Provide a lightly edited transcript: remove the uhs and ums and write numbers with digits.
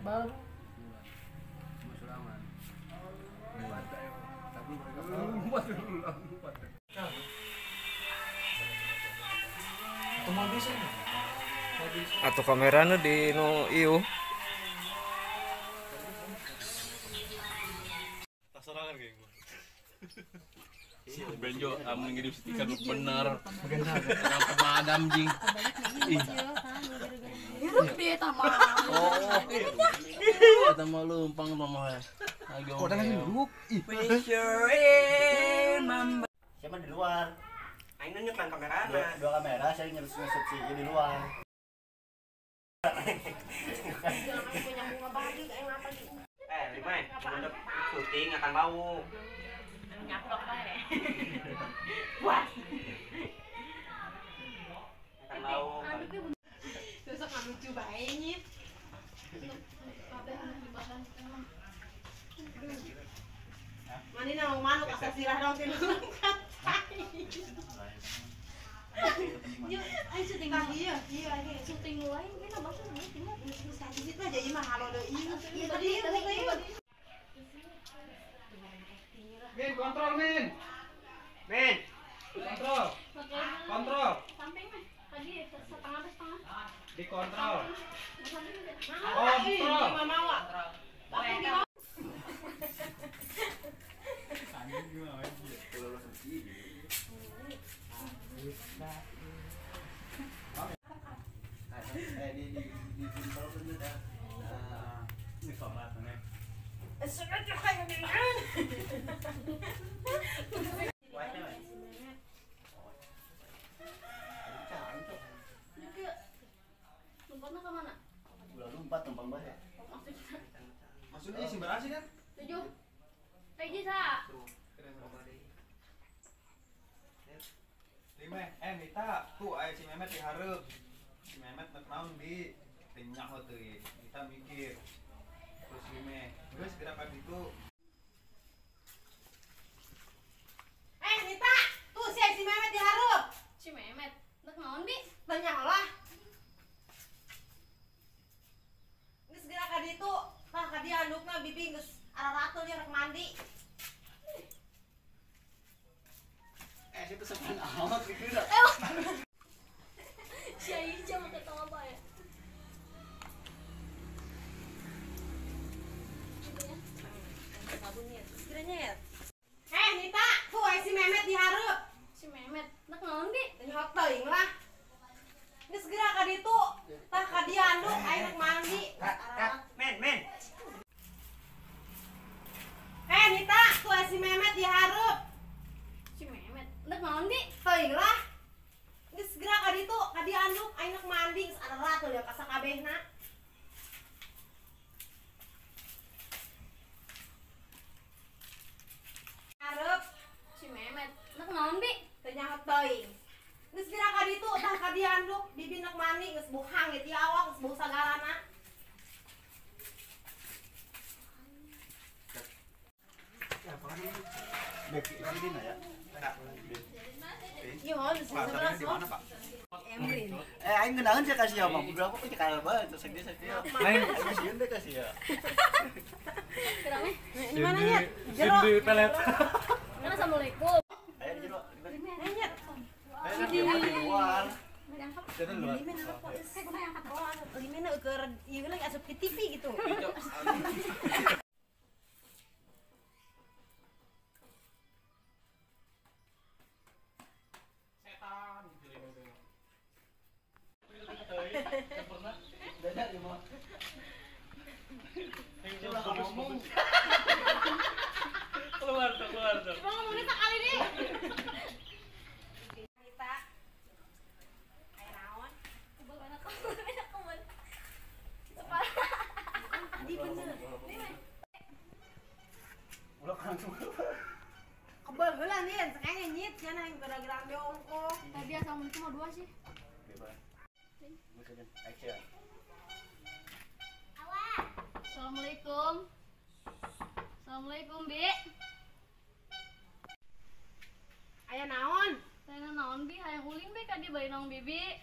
Baru. Atau kameranya di no iu. Benjo, amun ngirim stiker bener. Pemadam jing. Hirup dia tama. Oh. Eta mah leumpang mah. Kok ada lagi duduk? Siapa di luar? Aing nunjuk kamera. Dua kamera, saya nyusup si di luar. Limai, untuk syuting akan bau. Nyaplok bae. Wah. Akan bau. Besok nggak lucu bae nyit. Mani nang manuk asa sirah dong tinu Yuk, ayo syuting lagi ya. Iya, syuting lain kita bahas nanti mah di situ aja ieu mah halo deui. Iya tadi. Min, kontrol Min. Min. Kontrol. Kontrol. Samping mah. Tadi setengah atau setengah. Dikontrol. Kontrol. Lompatnya ke mana? Udah lompat numpang bae. Maksudnya sih berhasil kan? 7. Hiji sa. 5. Nita, tuh aya si Memet dihareup. Si Memet nek naon di teu nyaho teuing. Nita mikir. Terus lime. Geus gerak ka ditu. Nita, tuh si Memet dihareup. Si Memet, nek naon bi? Teu nyaho lah. Geus gerak ka ditu. Tah ka dieu andukna bibi geus araratul nya rek mandi. Situ sopan amat gitu dah. Si Aisyah mau ketawa apa ya? Sabunnya, sekiranya ya. Nita, tuh si Memet dihareup. Si Memet, nek naon bi? Nyok teuing lah. Geus geura ka ditu. Tah ka dieu anduk aing rek mandi. Men, men. Nita, tuh si Memet dihareup. Si Memet, nek naon bi? Teuing lah. Geus geura ka ditu, ka dieu anduk aing rek mandi geus araratul ya ka sakabehna. Hareup si Memet, nek naon bi? Teu nyaho teuing. Geus geura ka ditu, tah ka dieu anduk bibi nek mandi geus bau hangit ieu awak geus bau sagalana. Aing ngeunaheun sia ka sia mah. Beberapa kok cekal bae terus dia sia. Aing sieun teh ka sia. Di mana nya? Jero. Di pelet. Assalamualaikum. Ayo jero. Nya. Di luar. Limena keur ieu lagi asup ke TV gitu. Keluar tuh, keluar tuh. Coba ngomongnya sekali deh. Nita. Ayo naon? Di bener. Ulah langsung. Kebal heula nih, sekanya nyit cenah yang gara-gara ongkoh. Tadi asal mun cuma 2 sih. Bebas. Action. Assalamualaikum. Assalamualaikum, Bi. Aya naon? Saya naon, Bi? Hayang ulin, Bi, ka dieu bari naon bibi.